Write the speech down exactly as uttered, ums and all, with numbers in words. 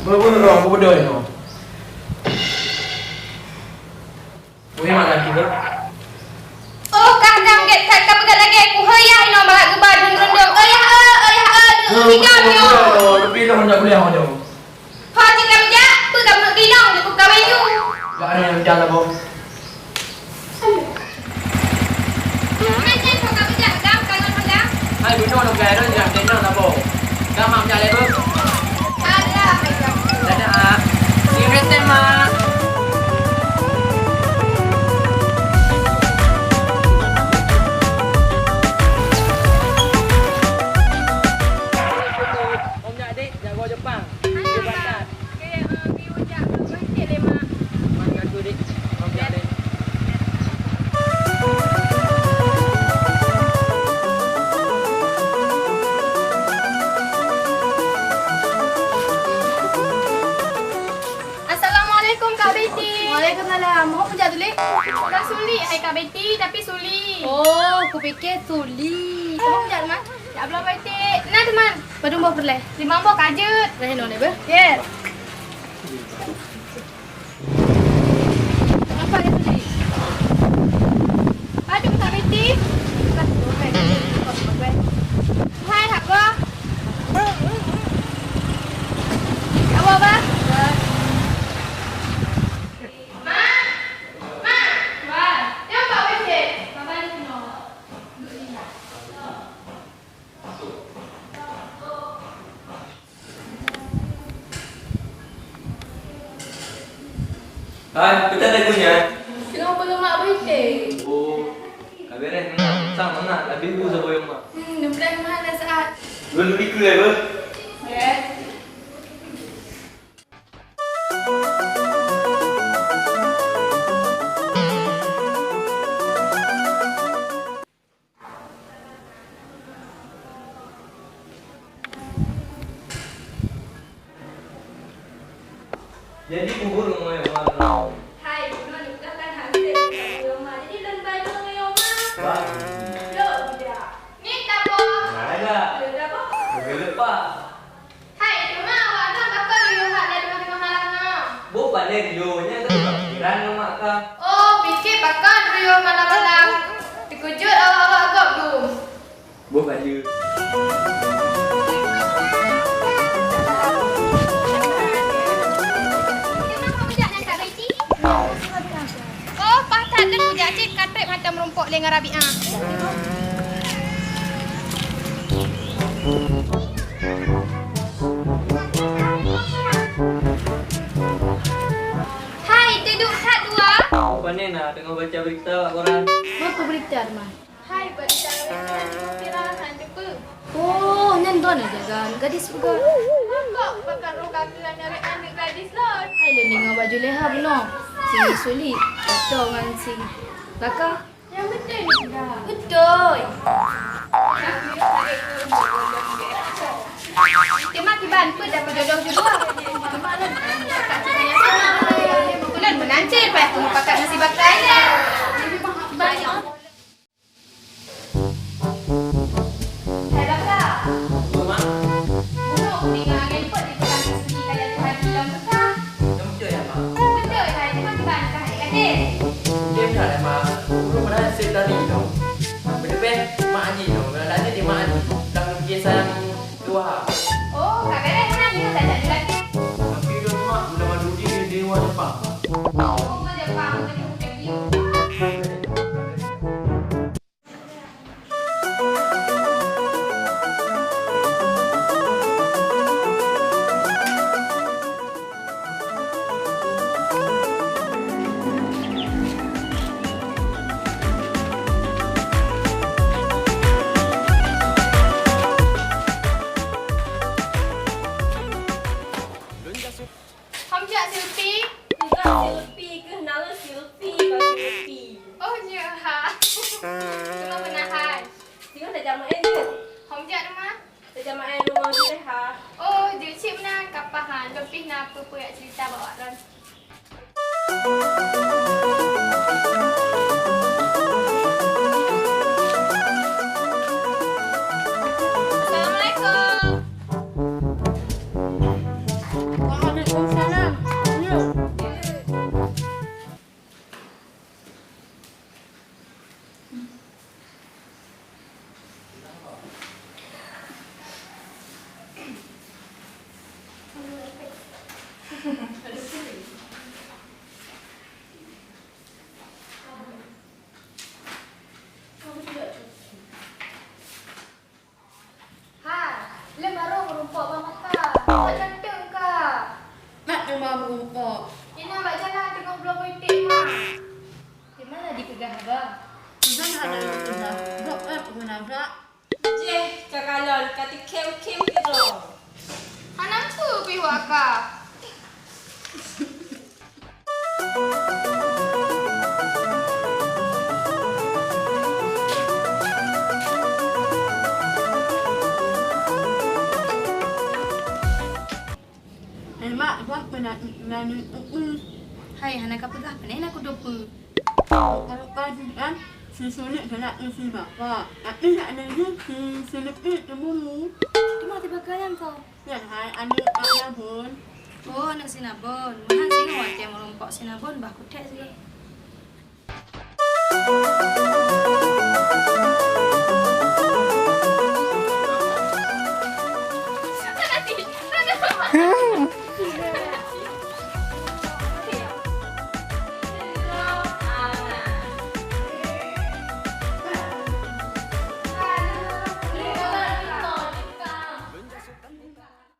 Peue, peue, peue, peue, peue, peue, peue. Weh, mak laki tu. Oh, kah dam gét that ka peugah lagèe ku, heueh yah inoe bak geuba dum rundong. Oh yah, eh, oh yah, eh, dum tiga nyoe. Tapi dah hendak kuliah macam. Ho cit ka meujak, peue ka meunurot inong jeuet kukawén ju. Gak ada yang jalan, Bos. Hai, bunoe lôn keuhai lôn nyang teunoe saboh. Ka mak jak lé beuh. Alah, hai Kak. Dadah, ah. See you next time, Mak. Om jak, Dik, jago Jepang. Hai, Abang. Kaya, eh, piu jak, eh, bangkit lé, Mak. Mak, aku, Dik. Om jak, Dik. Assalamualaikum, Kak Betty. Waalaikumsalam. Mohon peujak tuléh. Bukan sulit, hai Kak Betty, tapi sulit. Oh, kupikir sulit. Mohon peujak, Mak. Ya Allah, Betty. Nah, teman. Padum boh peureulèe? Limong boh ka jeuet. Lhèe nyoe lé beuh. Yes. Apa dia tulis? Padum tak Betty? Hai, hak gua. Hak gua, bah? Mak! Mak! Wah, dia buka Betty. Baba di sini. Hai, peue that lagu nyan? Singoh peuleumak beuiteng. Oh, ka beres meunan. Sang mangat, habéh bu saboh yong mak. Hmm, neupeugah meuhan dah saat. Lôn bri keu ai beuh. Ya. Jadi, bubur ngon mayowa. Hai, bunoe neupeugah kan hase bukan mayowa. Jadi, lôn bantu mayowa. Wah. Lôn udah. Ni tapo? Mana? Lôn tapo? Lôn lepas. Hai, teuma awak droe pakon riôh that lam teungoh-teungoh malam nyoe? Boh pandai riôh, nyan ka teuka pikiran ngon mak kah. Oh, pike pakon riôh malam-malam. Teukeujot awak-awak gob dum. Boh ka jeuet. Teuma kamu jak nyan, Kak Betty? Oh, paih that lôn kujak cit ka trép mata meurumpok lé ngon Rabi'ah. Hai, teuduek that dua. Pane na teungoh baca berita bak koran? Apa berita, Teuma? Hai, berita berita viral han teupeu. Oh, nyan droeneuh jaga aneuk gadis bukan? Kok pakon roh ka keu aneuk gadis lôn? Hai, lôn deungoe bak Juleha bunoe. Si Sulit, Dato ngon si Raka. Nyang beutôi ni sudah. Beutôi. Teuma kiban peuet dapat jodoh judua. Ulôn meunan cit payah teumupakat ngon si Baka nyan. Hai Baka. Apa, Mak? Bunoe kudeungo angén peuet di tukang kasturi ka laju haji lom teuka. Nyang beutôi, ya, Mak? Beutôi, hai. Teuma kiban kah aneuk gadis? Beutôi that, Mak. Ulôn padahai sép tadi nyoe. Beutôi, Mak Haji nyoe. Meunan lagèe di Mak Haji. Lam lukisan dua. Oh, ka beres meunan, nyoe tajak lagi. Tapi ulôn, Mak, ulôn madudi di luwa Jepang. Oh, Jepang, jadi interview. Hom jak silpi? Bukan silpi keuh, naleueng silpi, bukan silpi. Oh, nyoe ha. Cuma peunahan. Singoh tajak maén jeuet. Hom jak teuma? Tajak maén rumoh Juleha. Oh, jeuet cit meunan, ka pahan. Leupih na peue-peue jak cerita bak awak lôn. Assalamualaikum. Wah, ada Gah ba. Sudah ada yang sudah. Bok eh guna gak. Jeh, ka kalon ka tikhém-khém keudroe. Hana peue pih waka. Eh, mak, bah peunak nani ukeue. Hai, hana ka peugah, pane na kudopeue. Kalau ka jikan, si Sulet galak ngon si Bapak. Tapi nak nyoe si Sulet teumuru. Teuma tiba kalian kau? Nyan hai aneuk Mak Nabon. Oh, aneuk si Nabon. Meuhan singoh watèe meurumpok si Nabon bah kutek sigoe.